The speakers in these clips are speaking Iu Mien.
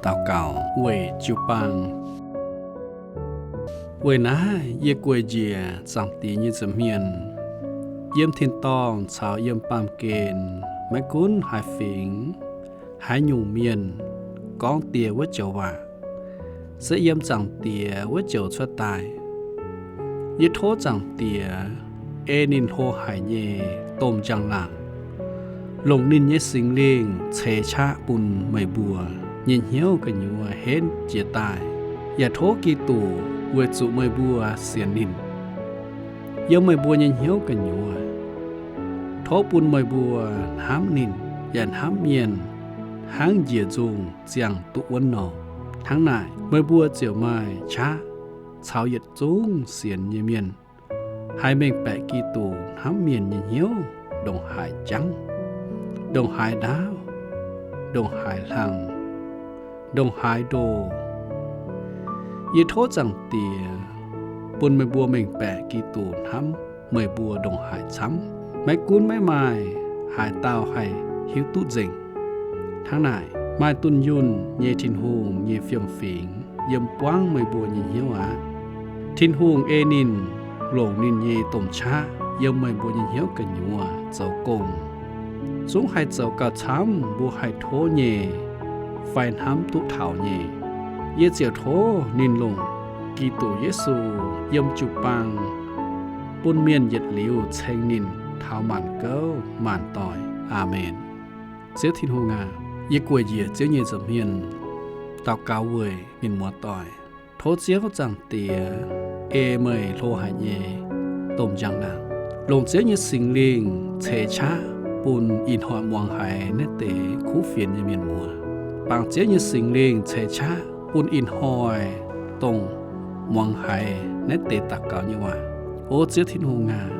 Daux gaux weic jiu-baang. Weic naaiv yie gueic njiec Zaangc Diex nyei nza'hmien, yiem tin-dorngh caux yiem baamh gen, maiv gunv haaix fingx, haaix nyungc mienh gorngv Diex wuov joux waac, se yiem Zaangc Diex wuov joux cuotv daaih. Yie tov Zaangc Diex ei ninh hlo haic nyei domh njang-laangc, longc ninh nyei Singx Lingh ceix qaqv bun meih mbuo nyei hnyouv gu'nyuoz henv jiez daaih, yaac tov Giduc weic zuqc meih mbuo sienx ninh, yiem meih mbuo nyei hnyouv gu'nyuoz, tov bun meih mbuo hnamv ninh yaac hnamv mienh hnangv njiec nzungh ziangh duqv wuonv nor. Hnangv naaic, meih mbuo ziouc maaih qaqv caux yietc zungv sienx nyei mienh haih mengh baeqc Giduc hnamv mienh nyei hnyouv ndongc haaix jangv, ndongc haaix ndaauv, ndongc haaix hlang, ndongc haaix ndoh. Yie tov Zaangc Diex bun meih mbuo mengh baeqc Giduc hnamv meih mbuo ndongc haaix camv, maiv gunv maiv maaih haaix dauh haih hiuv duqv nzengc. Hnangv naaic, maaih dunh yunh nyei Tin-Hungh nyei fiem-fingx yiem buangv meih mbuo nyei hnyouv aqv. Tin-Hungh ei ninh longc ninh nyei domh qaqv yiem meih mbuo nyei hnyouv gu'nyuoz zoux gong, zungv haih zoux gauh camv mbuo haih tov nyei fai hnamv duqv taux nyei. Yie ziouc tov ninh longc Giduc Yesu yiem jiu-baang bun mienh yietc liuz ceng ninh taux maanc gouv maanc doic. Aamen. Ziouv Tin-Hungh aac, yie gueic njiec Ziouv nyei nza'hmien daux gaux weic mienh muoz-doic. Tov Ziouv Zaangc Diex ei meih hlo haic nyei domh njang-laangc, longc Ziouv nyei Singx Lingh ceix qaqv bun ih hnoi muangx haiz naaiv deix kuv fienx nyei mienh muoz. Bangc Ziouv nyei Singx Lingh ceix qaqv bun ih hnoi dongh muangx haiz naaiv deix daux gaux nyei waac. O Ziouv Tin-Hungh aac,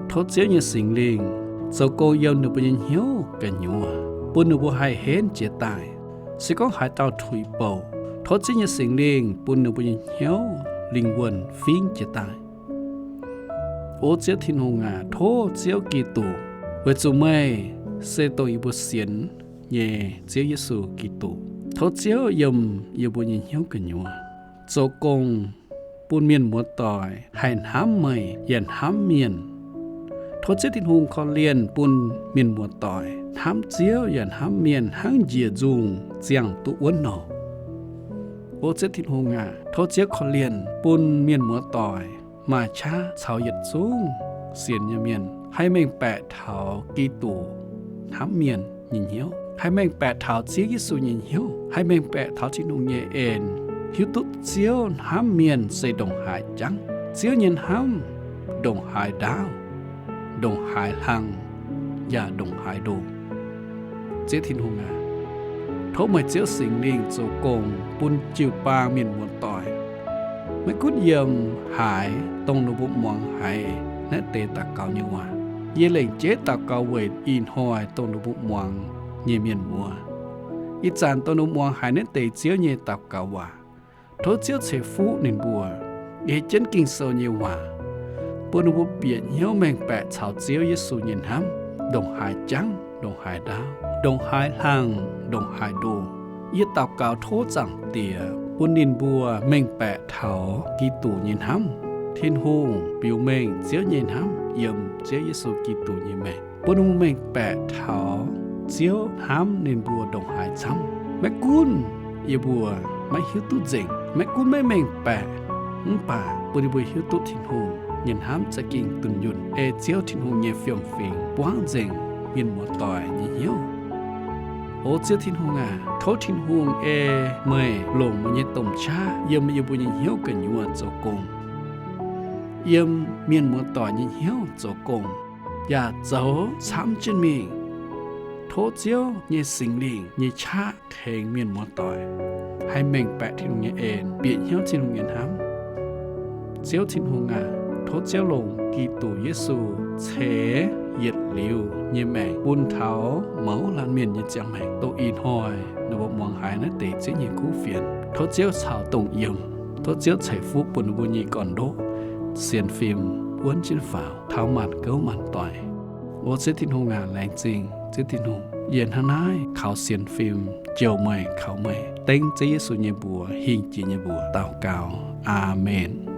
tov Ziouv nyei Singx Lingh zoux gong yiem ninh mbuo nyei hnyouv gu'nyuoz, bun ninh mbuo haih henv jiez daaih. Se gorngv haaix dauh tuix bouc, tov Ziouv nyei Singx Lingh bun ninh mbuo nyei hnyouv lingh wuonh fingv jiez daaih. O Ziouv Tin-Hungh aac, tov Ziouv Giduc, weic zuqc meih se dongh yie mbuo sienx nyei Ziouv Yesu Giduc. Tov Ziouv yiem yie mbuo nyei hnyouv gu'nyuoz zoux gong bun mienh muoz-doic haih hnamv meih yaac hnamv mienh. Tov Ziouv Tin-Hungh korv-lienh bun mienh muoz-doic hnamv Ziouv yaac hnamv mienh hnangv njiec nzungh ziangh duqv wuonv nor. O Ziouv Tin-Hungh aac, tov Ziouv korv-lienh bun mienh muoz-doic maaih qaqv caux yietc zungv sienx nyei mienh haih mengh baeqc taux Giduc hnamv mienh nyei hnyouv, haih mengh baeqc taux Ziouv Yesu nyei hnyouv, haih mengh baeqc taux Tin-Hungh nyei en, hiuv duqv Ziouv hnamv mienh se ndongc haaix jangv, Ziouv nyei hnamv ndongc haaix ndaauv, ndongc haaix hlang, yaac ndongc haaix ndoh. Ziouv Tin-Hungh aac, tov meih Ziouv Singx Lingh zoux gong bun jiu-baang mienh muoz-doic, maiv gunv yiem haaix dongh ninh mbuo muangx haiz naaiv deix daux gaux nyei waac. Yie lengc jeiv daux gaux weic ih hnoi dongh ninh mbuo muangx nyei mienh muoz. Ih zanc dongh ninh mbuo muangx haiz naaiv deix Ziouv nyei daux gaux waac, tov Ziouv ceix fuqv ninh mbuo ei jienv Ging-Sou nyei waac, bun ninh mbuo bieqc hnyouv mengh baeqc caux Ziouv Yesu nyei hnamv ndongc haaix jangv, ndongc haaix ndaauv, ndongc haaix hlang, ndongc haaix ndoh. Yie daux gaux tov Zaangc Diex bun ninh mbuo mengh baeqc taux Giduc nyei hnamv. Tin-Hungh biux mengh Ziouv nyei hnamv yiem Ziouv Yesu Giduc nyei maengc, bun ninh mbuo mengh baeqc taux Ziouv hnamv ninh mbuo ndongc haaix camv. Maiv gunv yie mbuo maiv hiuv duqv nzengc, maiv gunv maiv mengh baeqc, mv baac bun yie mbuo hiuv duqv Tin-Hungh nyei hnamv za'gengh dunh yunh, ei Ziouv Tin-Hungh nyei fiem-fingx buangv nzengc mienh muoz-doic nyei hnyouv. O Ziouv Tin-Hungh aac, tov Tin-Hungh ei meih longc meih nyei domh qaqv yiem yie mbuo nyei hnyouv gu'nyuoz zoux gong, yiem mienh muoz-doic nyei hnyouv zoux gong, yaac zoux camv jienv mingh. Tov Ziouv nyei Singx Lingh nyei qaqv tengx mienh muoz-doic haih mengh baeqc Tin-Hungh nyei en, bieqc hnyouv Tin-Hungh nyei hnamv. Ziouv Tin-Hungh aac, tov Ziouv longc Giduc Yesu ceix yietc liuz nyei maengc bun taux mouz laanh mienh nyei ziangh maengc, dongh ih hnoi ninh mbuo muangx haiz naaiv deix Ziouv nyei kuv fienx. Tov Ziouv caux dongh yiem. Tov Ziouv ceix fuqv bun ninh mbuo nyei gorn-ndoqv sienx fim wuonv jienv faaux taux maanc gouv maanc doic. O Ziouv Tin-Hungh aac, laengz zingh Ziouv Tin-Hungh, yie hnangv naaiv kaux sienx fim jouh meih, kaux meih. Dengv Ziouv Yesu nyei mbuox hingh jiex nyei mbuox daux gaux. Aamen.